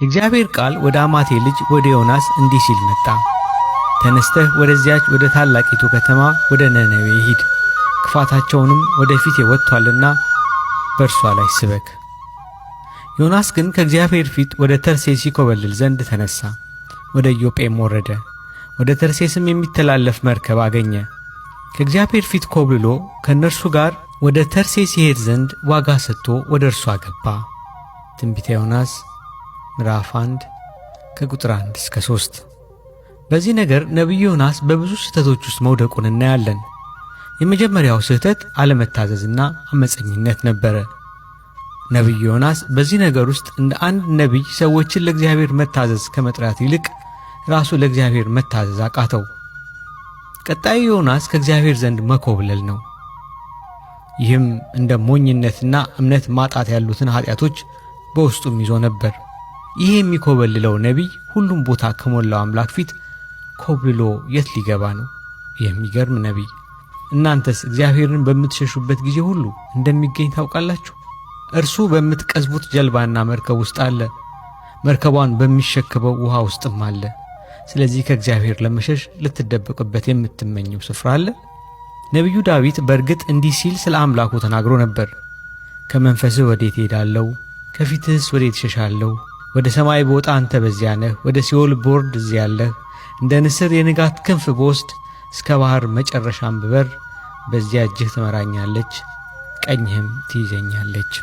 የእግዚአብሔር ቃል ወደ አማቴ ልጅ ወደ ዮናስ እንዲህ ሲል መጣ። ተነስተህ ወደዚያች ወደ ታላቂቱ ከተማ ወደ ነነዌ ሂድ፣ ክፋታቸውንም ወደ ፊቴ ወጥቶአልና በእርሷ ላይ ስበክ። ዮናስ ግን ከእግዚአብሔር ፊት ወደ ተርሴስ ይኮበልል ዘንድ ተነሣ፣ ወደ ኢዮጴም ወረደ። ወደ ተርሴስም የሚተላለፍ መርከብ አገኘ። ከእግዚአብሔር ፊት ኮብልሎ ከእነርሱ ጋር ወደ ተርሴስ ይሄድ ዘንድ ዋጋ ሰጥቶ ወደ እርሷ ገባ። ትንቢተ ዮናስ ምዕራፍ 1 ከቁጥር 1 እስከ 3። በዚህ ነገር ነቢዩ ዮናስ በብዙ ስህተቶች ውስጥ መውደቁን እናያለን። የመጀመሪያው ስህተት አለመታዘዝና አመፀኝነት ነበረ። ነቢዩ ዮናስ በዚህ ነገር ውስጥ እንደ አንድ ነቢይ ሰዎችን ለእግዚአብሔር መታዘዝ ከመጥራት ይልቅ ራሱ ለእግዚአብሔር መታዘዝ አቃተው። ቀጣዩ ዮናስ ከእግዚአብሔር ዘንድ መኮብለል ነው። ይህም እንደ ሞኝነትና እምነት ማጣት ያሉትን ኃጢአቶች በውስጡም ይዞ ነበር። ይህ የሚኮበልለው ነቢይ ሁሉም ቦታ ከሞላው አምላክ ፊት ኮብልሎ የት ሊገባ ነው? የሚገርም ነቢይ! እናንተስ እግዚአብሔርን በምትሸሹበት ጊዜ ሁሉ እንደሚገኝ ታውቃላችሁ። እርሱ በምትቀዝቡት ጀልባና መርከብ ውስጥ አለ፣ መርከቧን በሚሸክመው ውሃ ውስጥም አለ። ስለዚህ ከእግዚአብሔር ለመሸሽ ልትደበቅበት የምትመኘው ስፍራ አለ? ነቢዩ ዳዊት በእርግጥ እንዲህ ሲል ስለ አምላኩ ተናግሮ ነበር። ከመንፈስህ ወዴት እሄዳለሁ? ከፊትህስ ወዴት እሸሻለሁ? ወደ ሰማይ ብወጣ አንተ በዚያ ነህ፣ ወደ ሲኦል ብወርድ እዚያ አለህ። እንደ ንስር የንጋት ክንፍ ብወስድ፣ እስከ ባሕር መጨረሻም ብበር፣ በዚያ እጅህ ትመራኛለች፣ ቀኝህም ትይዘኛለች።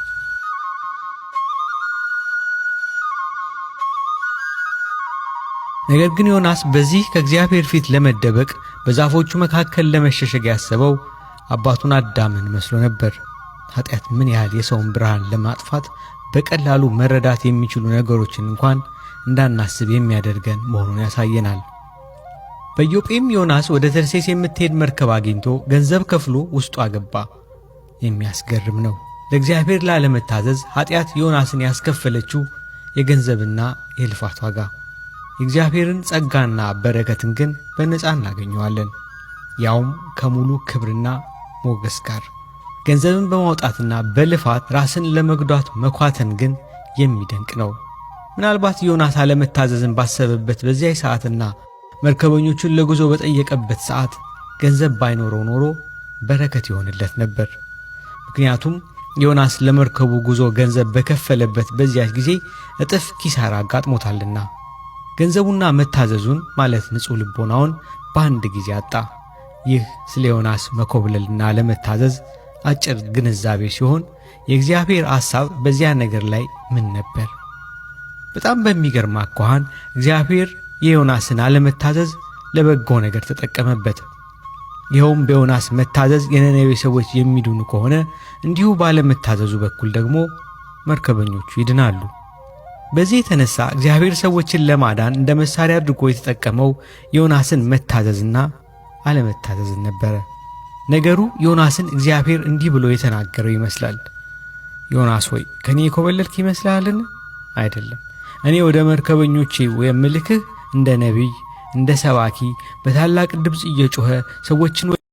ነገር ግን ዮናስ በዚህ ከእግዚአብሔር ፊት ለመደበቅ በዛፎቹ መካከል ለመሸሸግ ያሰበው አባቱን አዳምን መስሎ ነበር። ኃጢአት ምን ያህል የሰውን ብርሃን ለማጥፋት በቀላሉ መረዳት የሚችሉ ነገሮችን እንኳን እንዳናስብ የሚያደርገን መሆኑን ያሳየናል። በኢዮጴም ዮናስ ወደ ተርሴስ የምትሄድ መርከብ አግኝቶ ገንዘብ ከፍሎ ውስጡ አገባ። የሚያስገርም ነው። ለእግዚአብሔር ላለመታዘዝ ኃጢአት ዮናስን ያስከፈለችው የገንዘብና የልፋት ዋጋ። የእግዚአብሔርን ጸጋና በረከትን ግን በነፃ እናገኘዋለን፣ ያውም ከሙሉ ክብርና ሞገስ ጋር። ገንዘብን በማውጣትና በልፋት ራስን ለመጉዳት መኳተን ግን የሚደንቅ ነው። ምናልባት ዮናስ አለመታዘዝን ባሰበበት በዚያ ሰዓትና መርከበኞቹን ለጉዞ በጠየቀበት ሰዓት ገንዘብ ባይኖረው ኖሮ በረከት ይሆንለት ነበር። ምክንያቱም ዮናስ ለመርከቡ ጉዞ ገንዘብ በከፈለበት በዚያች ጊዜ እጥፍ ኪሳራ አጋጥሞታልና። ገንዘቡና መታዘዙን ማለት ንጹሕ ልቦናውን በአንድ ጊዜ አጣ። ይህ ስለ ዮናስ መኮብለልና ለመታዘዝ አጭር ግንዛቤ ሲሆን የእግዚአብሔር ሐሳብ በዚያ ነገር ላይ ምን ነበር? በጣም በሚገርም አኳኋን እግዚአብሔር የዮናስን አለመታዘዝ ለበጎ ነገር ተጠቀመበት። ይኸውም በዮናስ መታዘዝ የነነዌ ሰዎች የሚድኑ ከሆነ እንዲሁ ባለመታዘዙ በኩል ደግሞ መርከበኞቹ ይድናሉ። በዚህ የተነሳ እግዚአብሔር ሰዎችን ለማዳን እንደ መሳሪያ አድርጎ የተጠቀመው ዮናስን መታዘዝና አለመታዘዝን ነበረ። ነገሩ ዮናስን እግዚአብሔር እንዲህ ብሎ የተናገረው ይመስላል። ዮናስ ሆይ፣ ከእኔ የኮበለልክ ይመስልሃልን? አይደለም። እኔ ወደ መርከበኞቼ የምልክህ እንደ ነቢይ፣ እንደ ሰባኪ በታላቅ ድምፅ እየጮኸ ሰዎችን